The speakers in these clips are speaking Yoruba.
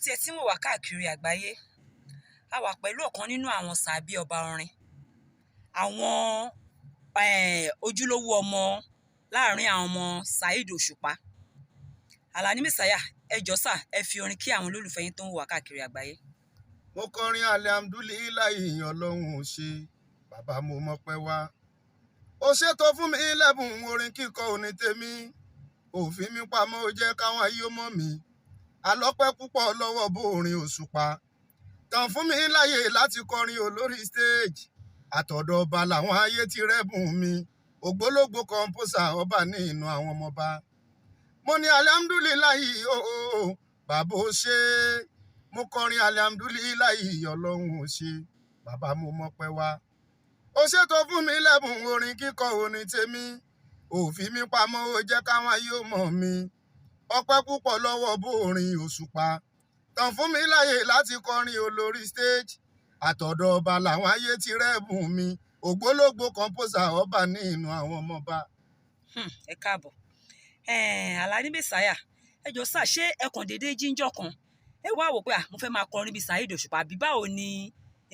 tí ẹ ti ń wò wá káàkiri àgbáyé. A wà pẹ̀lú ọ̀kan nínú àwọn sàábí ọba orin, àwọn ojúlówó ọmọ láàrin àwọn ọmọ Saheed Òṣùpá, Àlàní Messiah. Ẹ jọ̀ọ́ sà, ẹ fi orin kí àwọn olólùfẹ́ yín tó ń wò wá káàkiri àgbáyé. Mo kọrin alihamdulilayi, Ọlọ́run ò ṣe, bàbá, mo mọpẹ́ wá. Ó ṣètò fún mi lẹ́bùn orin kíkọ òní tèmi, òfin mi pamọ́, ó jẹ́ káwọn ayé mọ̀ mí. Alọ́pẹ́ púpọ̀ lọ́wọ́ bó orin Òṣùpá tàn fún mi láyè láti kọrin olórí stage. Àtọ̀dọ̀ ọba làwọn ayé ti rẹ́bùn mi, ògbólógbò composer, ọba ní inú àwọn ọmọọba. Mo ní alihamdulilayi ooo, bàbá, ó ṣe. Mo kọrin alihamdulilayi, Ọlọ́run ò ṣe, bàbá, mo mọpẹ́ wá. Ó ṣètò fún mi lẹ́bùn orin kíkọ orin tèmi, òfin mi pamọ́, ó jẹ́ káwọn yóò mọ̀ mi. Ọpẹ́ púpọ̀ lọ́wọ́ bó orin Òṣùpá tàn fún mi láyè láti kọrin olórí stage. Àtọ̀dọ̀ ọba làwọn ayé ti rẹ́bùn mi, ògbólógbò composer, ọba ní inú àwọn ọmọọba. Ẹ káàbọ̀, Àlàní Messiah. Ẹ jọ̀ọ́ sà, ṣé ẹ kàn déédéé jíjọ́ kan, ẹ wá wò pé à, mo fẹ́ máa kọrin bíi Saheed Òṣùpá, àbí báwo ni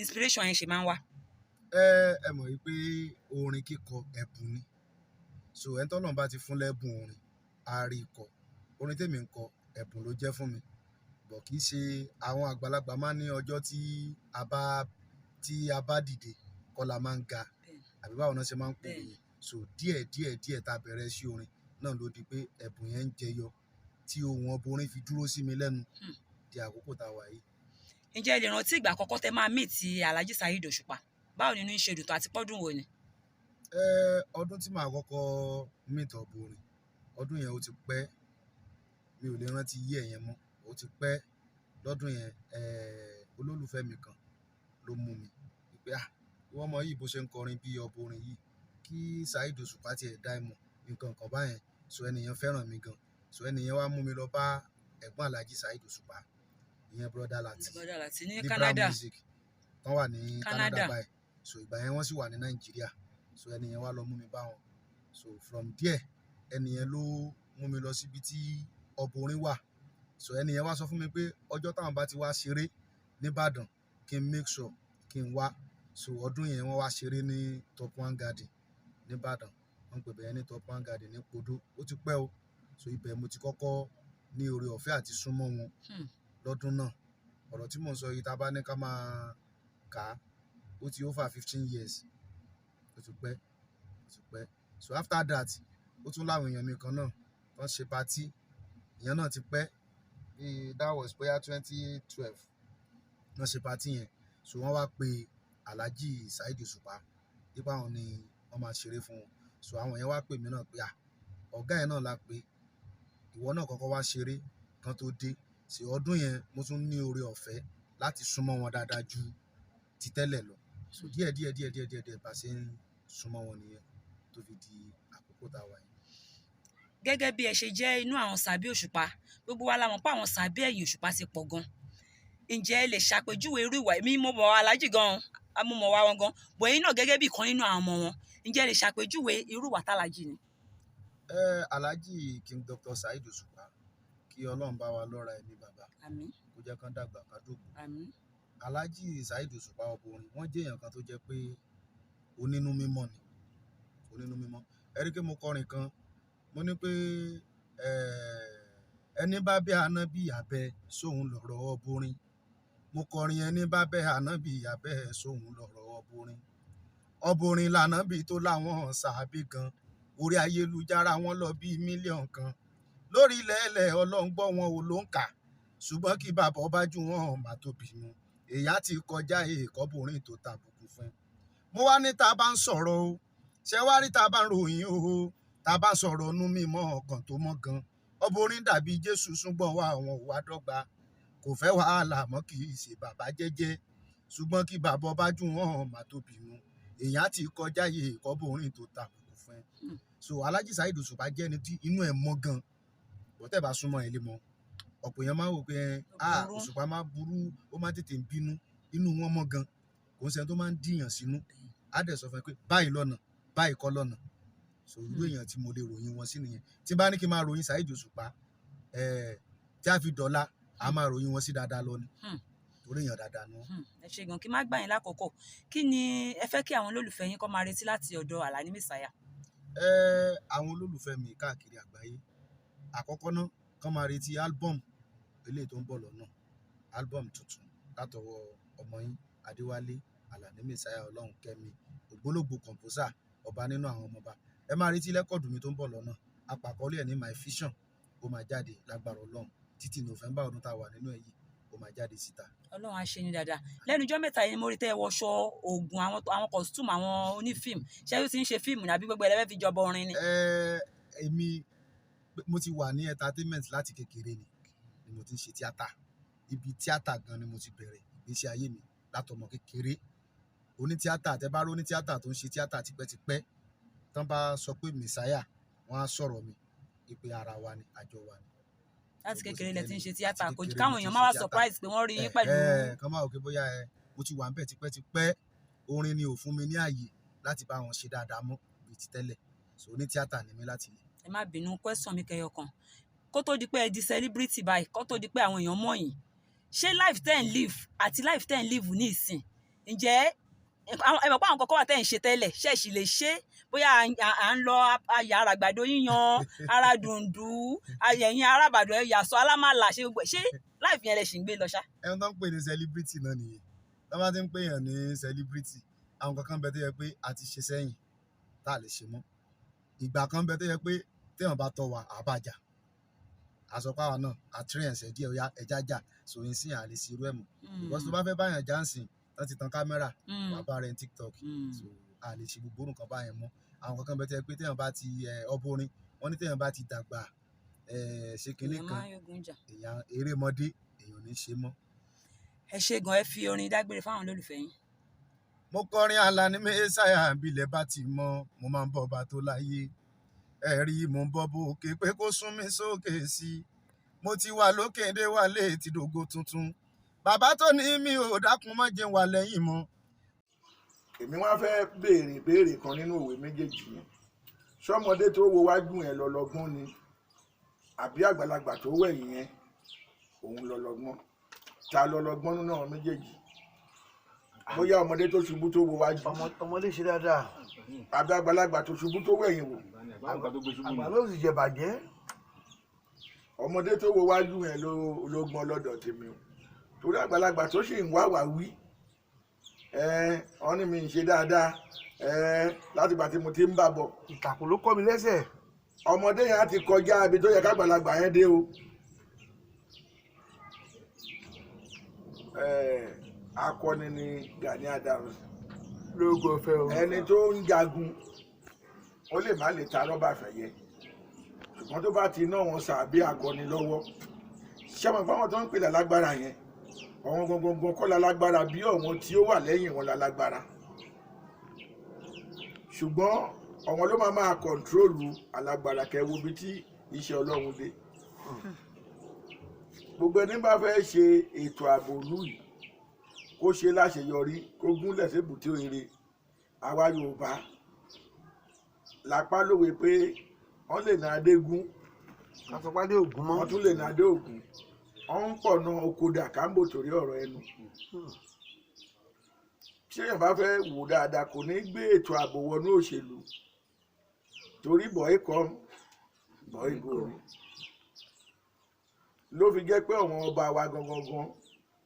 inspiration yẹn ṣe máa ń wá? Ẹ mọ̀ wípé orin kíkọ, ẹ̀bùn ni. So ẹni tọ́lọ́run bá ti fún lẹ́bùn orin, á rí kọ. Orin tèmi ń kọ, ẹ̀bùn ló jẹ́ fún mi bọ̀. Kì í ṣe àwọn àgbàlagbà máa ń ní ọjọ́ tí a bá dìde kọ́ la máa ń ga, àbí báwo náà ṣe máa ń pè é? So díẹ̀ díẹ̀ díẹ̀ tá a bẹ̀rẹ̀ sí orin náà ló di pé ẹ̀bùn yẹn ń jẹyọ, tí ohun ọbọ orin fi dúró sí mi lẹ́nu di àkókò tá a wà yìí. Ǹjẹ́ ẹ lè rántí ìgbà àkọ́kọ́ tẹ máa meet Alhaji Saheed Òṣùpá? Báwo nínú ń ṣe dùn tó, àti pọ́dún wo ni? Ẹ ọdún tí màá kọ́kọ́ meet ọbọ orin, ọdún yẹn ó ti pẹ́, mi ò lè rántí yí ẹ̀ yẹn mọ́, ó ti pẹ́. Lọ́dún yẹn, olólùfẹ́ mi kan ló mú mi wípé, "Ah, ìwọ ọmọ yìí, bó ṣe ń kọrin bí ọba orin yìí, kí Saheed Òṣùpá tiẹ̀ dá ẹ mọ̀," nǹkan kan báyẹn. So ẹnìyẹn fẹ́ràn mi gan. So ẹnìyẹn wá mú mi lọ bá ẹ̀gbọ́n Alhaji Saheed Òṣùpá, ìyẹn Brother Lati. Brother Lati ní Libra Canada. Music tán wà ní Canada Canada. báyìí. So ìgbà yẹn, wọ́n sì wà ní Nàìjíríà. So ẹnìyẹn wá lọ mú mi bá wọn. So from there, ẹnìyẹn ló mú mi lọ síbi tí ọba orin wà. So ẹnìyẹn wá sọ fún mi pé ọjọ́ táwọn bá ti wá ṣeré nìbàdàn, kí n make sure kí n wá. So ọdún yẹn, wọ́n wá ṣeré ní Top One Garden nìbàdàn. Wọ́n ń pè bẹ́ẹ̀ ní Top One Garden ní Podó. Ó ti pẹ́ o. So ibẹ̀ mo ti kọ́kọ́ ní oore ọ̀fẹ́ àti súnmọ́ wọn lọ́dún náà. Ọ̀rọ̀ tí mò ń sọ yìí, tá a bá ní ká máa kà á, ó ti over 15 years. Ó ti pẹ́, ó ti pẹ́. So after that, ó tún láwọn èèyàn mi kan náà wọ́n ṣe party. Ìyẹn náà ti pẹ́ bíi, that was bóyá 2012 wọ́n ṣe party yẹn. So wọ́n wá pe Alhaji Saheed Òṣùpá nípa àwọn ni wọ́n máa ṣeré fún wọn. So àwọn yẹn wá pè mí náà pé, "Ah, ọ̀gá yẹn náà la pé, ìwọ náà kọ́kọ́ wá ṣeré kan tó dé." Sí ọdún yẹn, mo tún ní oore ọ̀fẹ́ láti súnmọ́ wọn dáadáa ju ti tẹ́lẹ̀ lọ. So díẹ̀ díẹ̀ díẹ̀ díẹ̀ díẹ̀ díẹ̀, bá ṣe ń súnmọ́ wọn nìyẹn tó fi di àkókò tá a wà yìí. Gẹ́gẹ́ bí ẹ ṣe jẹ́ inú àwọn sàbí Òṣùpá, gbogbo wa la mọ̀ pé àwọn sàbí ẹ̀yìn Òṣùpá ti pọ̀ gan. Ǹjẹ́ ẹ lè ṣàpèjúwe irú ìwà mi? Mo mọ̀ Aláàjì gan, mo mọ̀ wá wọn gan bọ̀. Ẹ̀yin náà, gẹ́gẹ́ bí ìkan nínú àwọn ọmọ wọn, ǹjẹ́ ẹ lè ṣàpèjúwe irú ìwà tàlàjì ni? Ẹ Alhaji King Dr. Saheed Òṣùpá, kí Ọlọ́run bá wa lọ́ra ẹ̀mí bàbá, Àmín. kó jẹ́ kán dàgbà, kán dògbò. Àmín. Alhaji Saheed Òṣùpá ọba orin, wọ́n jẹ́ èèyàn kan tó jẹ́ pé onínú mímọ́ ni, onínú mímọ́. Ẹ rí i pé mo kọrin kan, mo ní pé ẹni bá bẹ́ ànábì abẹ sóhun lọ̀rọ̀ ọba orin. Mo kọrin, ẹni bá bẹ́ ànábì abẹ sóhun lọ̀rọ̀ ọba orin. Ọba orin lànábì tó láwọn sàábì gan. Orí ayélujára, wọn lọ bíi 1 million lórí ilẹ̀ẹ́lẹ̀. Ọlọ́run gbọ́, wọn ò ló ń kà, ṣùgbọ́n kí bàbá ọba jù wọn mà tóbi mu. Èyí á ti kọjá èèkọ́bùnrin tó tàbùkù fún. Mo wá ní tá a bá ń sọ̀rọ̀ o, ṣé wá rí, tá a bá ń ròyìn o, tá a bá ń sọ̀rọ̀ nú mímọ́, ọkàn tó mọ́ gan, ọba orin dàbí Jésù, ṣùgbọ́n wa àwọn ò wá dọ́gba. Kò fẹ́ wàhálà mọ́, kì í ṣe bàbá jẹ́jẹ́, ṣùgbọ́n kí bàbá ọba jù wọn mà tóbi mu. Èyí á ti kọjá èèkọ́bùnrin tó tàbùkù fún. So Alhaji Saheed Òṣùpá jẹ́ ẹni tí inú ẹ̀ mọ́ gan. Bọ́tẹ̀ bá súnmọ́ ẹ̀ lé mọ́, ọ̀pọ̀ èèyàn máa ń wò pé ah, Burú. Òṣùpá máa burú, ó máa tètè ń bínú. Inú wọn mọ́ gan, kò ń ṣẹni tó máa ń dìyàn sínú. Á dẹ̀ sọ fún ẹ pé báyìí lọ́nà, báyìí kọ́ lọ́nà. So irú èèyàn tí mo lè ròyìn wọn sí nìyẹn. Tí bá ní kí n máa ròyìn Saheed Òṣùpá tí a fi dọ̀la, A máa ròyìn wọn sí dáadáa lọ ni, torí èèyàn dáadáa ni wọ́n. Ẹ ṣé gan. Kí má gbà yín lákòókò, kí ni ẹ fẹ́ kí àwọn olólùfẹ́ yín kó máa retí láti ọ̀dọ̀ Àlàní Messiah? Ẹ àwọn olólùfẹ́ mi káàkiri àgbáyé, àkọ́kọ́ náà, kán máa retí album eléyìí tó ń bọ̀ lọ́nà, album tuntun látọwọ́ ọmọ yín Adéwálé Àlàní Messiah Ọlọ́runkẹ́mi, ògbólógbòó composer, ọba nínú àwọn ọmọọba. Ẹ máa retí record mi tó ń bọ̀ lọ́nà, àpàkọ́lé ẹ̀ ní My Vision. Ó máa jáde lágbára Ọlọ́run títí November ọdún tá a wà nínú ẹ̀ yìí, ó máa jáde síta. Ọlọ́run á ṣe ní dáadáa. Lẹ́nu ijọ́ mẹ́ta yìí ni mo rí tẹ́ ẹ wọṣọ oògùn, àwọn costume àwọn onífíìmù. Ṣé ó ti ń ṣe fíìmù ní àbí gbogbo ẹ̀ lẹ́fẹ̀ẹ́ fi jọba orin ni? Ẹ èmi mo ti wà ní entertainment láti kékeré ni mo ti ń ṣe tíátà. Ibi tíátà gan ni mo ti bẹ̀rẹ̀ ìgbésí ayé mi látọmọ kékeré. Onítíátà, tẹ bá rí onítíátà tó ń ṣe tíátà tipẹ́tipẹ́, tán bá sọ pé Messiah, wọ́n á sọ̀rọ̀ mi ìpè ara wa ni, àjọ wa ni. Láti So bó ṣe kékeré lẹ jẹ́ ti ń ṣe nìyẹn. tíátà. Láti Kò kékeré káwọn mo ti èèyàn ń má ṣe wá tíátà. surprise pé wọ́n rí yín pẹ̀lú. Ẹ kàn máa wò pé bóyá ẹ mo ti wà ń bẹ̀ tipẹ́tipẹ́, orin ni ò fún mi ní ààyè láti bá wọn ṣe dáadáa mọ́ bíi ti tẹ́lẹ̀. So onítíátà ni mí láti ilẹ̀. Ẹ má bínú, question mi kẹyọ kan. Kó tó di pé ẹ di celebrity báyìí, kó tó di pé àwọn èèyàn mọ̀ yín, ṣé life tẹ́ ń live àti life tẹ́ ń live ní ìsìn, ǹjẹ́ ẹ mọ̀ pé àwọn kọ̀ọ̀kan wà tẹ́ ń ṣe tẹ́lẹ̀, ṣe sì lè ṣe? Bóyá à ń lọ ayà ara àgbàdo yíyan, ara dùndú, ẹ̀yìn arábàdàn, ẹ̀yà sọ alámàlà, ṣe gbogbo ẹ̀, ṣé life yẹn lẹ ṣì ń gbé lọ ṣá? Ẹni tó ń pè ní celebrity náà nìyẹn. Tó bá ti ń pè yàn ní celebrity, àwọn kankan bẹ tó yẹ pé a ti ṣe sẹ́yìn tá a lè ṣe mọ́. Ìgbà kan bẹ tó yẹ pé téèyàn bá tọ́ wa, àbàjá àsọpá wa náà àtúnyẹ̀ ẹ̀sẹ̀ díẹ̀, ó yá ẹja jà sòyìn sí àlè sí irú ẹ̀ mọ́, because tó bá fẹ́ báyàn jáǹsìn tán ti tan kámẹ́rà, wà bá rẹ̀ ní TikTok. So a lè ṣe gbogbo nǹkan báyẹn mọ́. Àwọn kankan bẹ tó yẹ pé téèyàn bá ti ọbọ orin wọn ní téèyàn bá ti dàgbà, ṣe kinní Èèyàn kan máa ń yógun jà. Èèyàn erémọdé, èèyàn ò ní ṣe mọ́. Ẹ ṣé gan. Ẹ fi orin dágbére fáwọn olólùfẹ́ yín. Mo kọrin Àlàní Messiah, àbílẹ̀ bá ti mọ́, mo máa ń bọ́ ọba tó láyé ẹ̀rí, mo ń bọ́ bókè pé kó sún mi sókè sí i. Mo ti wà lókè dé wálé ti dògo tuntun. Bàbá tó ní mi ò dákun, má jẹun wà lẹ́yìn mọ́. Èmi wá fẹ́ béèrè ìbéèrè kan nínú òwe méjèèjì yẹn. Sọmọdé tó wo wájú yẹn lọlọgbọ́n ni, àbí àgbàlagbà tó wẹ̀yìn yẹn òun lọlọgbọ́n? Ta lọlọgbọ́n nínú àwọn méjèèjì? Bóyá ọmọdé tó ṣubú tó wo wájú, Ọmọdé ṣe dáadáa. àbí àgbàlagbà tó ṣubú tó wẹ̀yìn wò? Àgbà ló sì jẹ bàjẹ́. Ọmọdé tó wo wájú yẹn ló gbọ́n lọ́dọ̀ tèmi o, torí àgbàlagbà tó sì ń wá wá wí ẹ ọ ní mi ń ṣe dáadáa ẹ látìgbà tí mo ti ń bà bọ̀. Ìtàkùn ló kọ́ mi lẹ́sẹ̀. Ọmọdé yẹn á ti kọjá ibi tó yẹ kágbàlagbà yẹn dé o. Akọni ni Gani Adams. Lóògùn ọ̀fẹ́ o. Ẹni tó ń jagun, ó lè má lè ta rọ́bà fẹ̀yẹ, ṣùgbọ́n tó bá ti ná wọn sàbí akọni lọ́wọ́, ṣé mo fáwọn tó ń pè lálágbára yẹn, àwọn gangan kọ́ lálágbára, bí àwọn tí ó wà lẹ́yìn wọn lálágbára, ṣùgbọ́n àwọn ló máa control alágbára. Kẹwo bí tí iṣẹ́ Ọlọ́run dé. Gbogbo ẹni bá fẹ́ ṣe ètò ààbò ìlú yìí, kó ṣe láṣeyọrí, kó gúnlẹ̀ sébùté ire. Àwa Yorùbá lápá lówe pé wọ́n lè na adégún, Kásọpádé ògún mọ́. wọ́n tún lè na adé ògún, wọ́n ń pọ̀ na okodà kámbò torí ọ̀rọ̀ ẹnu. Tí èèyàn bá fẹ́ wò dáadáa, kò ní gbé ètò ààbò wọnú òṣèlú, torí boy come, boy go ni. Ló fi jẹ́ pé àwọn ọba wa gangan gan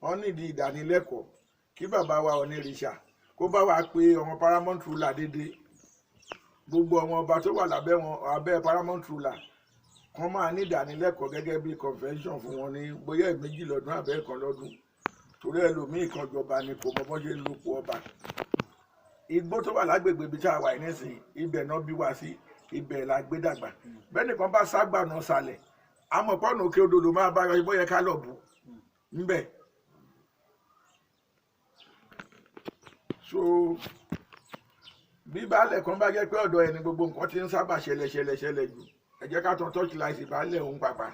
wọ́n nídìí ìdánilẹ́kọ̀ọ́, kí bàbá wa Onírìṣà kó bá wa pé àwọn paramount ruler dédé, gbogbo àwọn ọba tó wà lábẹ́ wọn, abẹ́ paramount ruler, kán máa ní ìdánilẹ́kọ̀ọ́ gẹ́gẹ́ bí convention fún wọn ní bóyá ẹ̀ẹ̀mejì lọ́dún àbẹ́ ẹ̀kan lọ́dún, torí ẹlòmíì kan jọba ni kò mọ bọ́n ṣe ń lopò ọba. Igbó tó wà lágbègbè ibi tá a wà yìí nísìnyí, ibẹ̀ náà bí wá sí, ibẹ̀ la gbé dàgbà. Bẹ́ẹ̀ nìkan bá ságbà náà sàlẹ̀, àmọ́ pọ́nà òkè odò ló máa bá yọ, bóyá ká lọ bù ńbẹ̀. So bí baálẹ̀ kan bá jẹ́ pé ọ̀dọ̀ ẹni gbogbo nǹkan ti ń sábà ṣẹlẹ̀ ṣẹlẹ̀ ṣẹlẹ̀ jù, ẹ jẹ́ ká tan torchlight baálẹ̀ òun pàpà.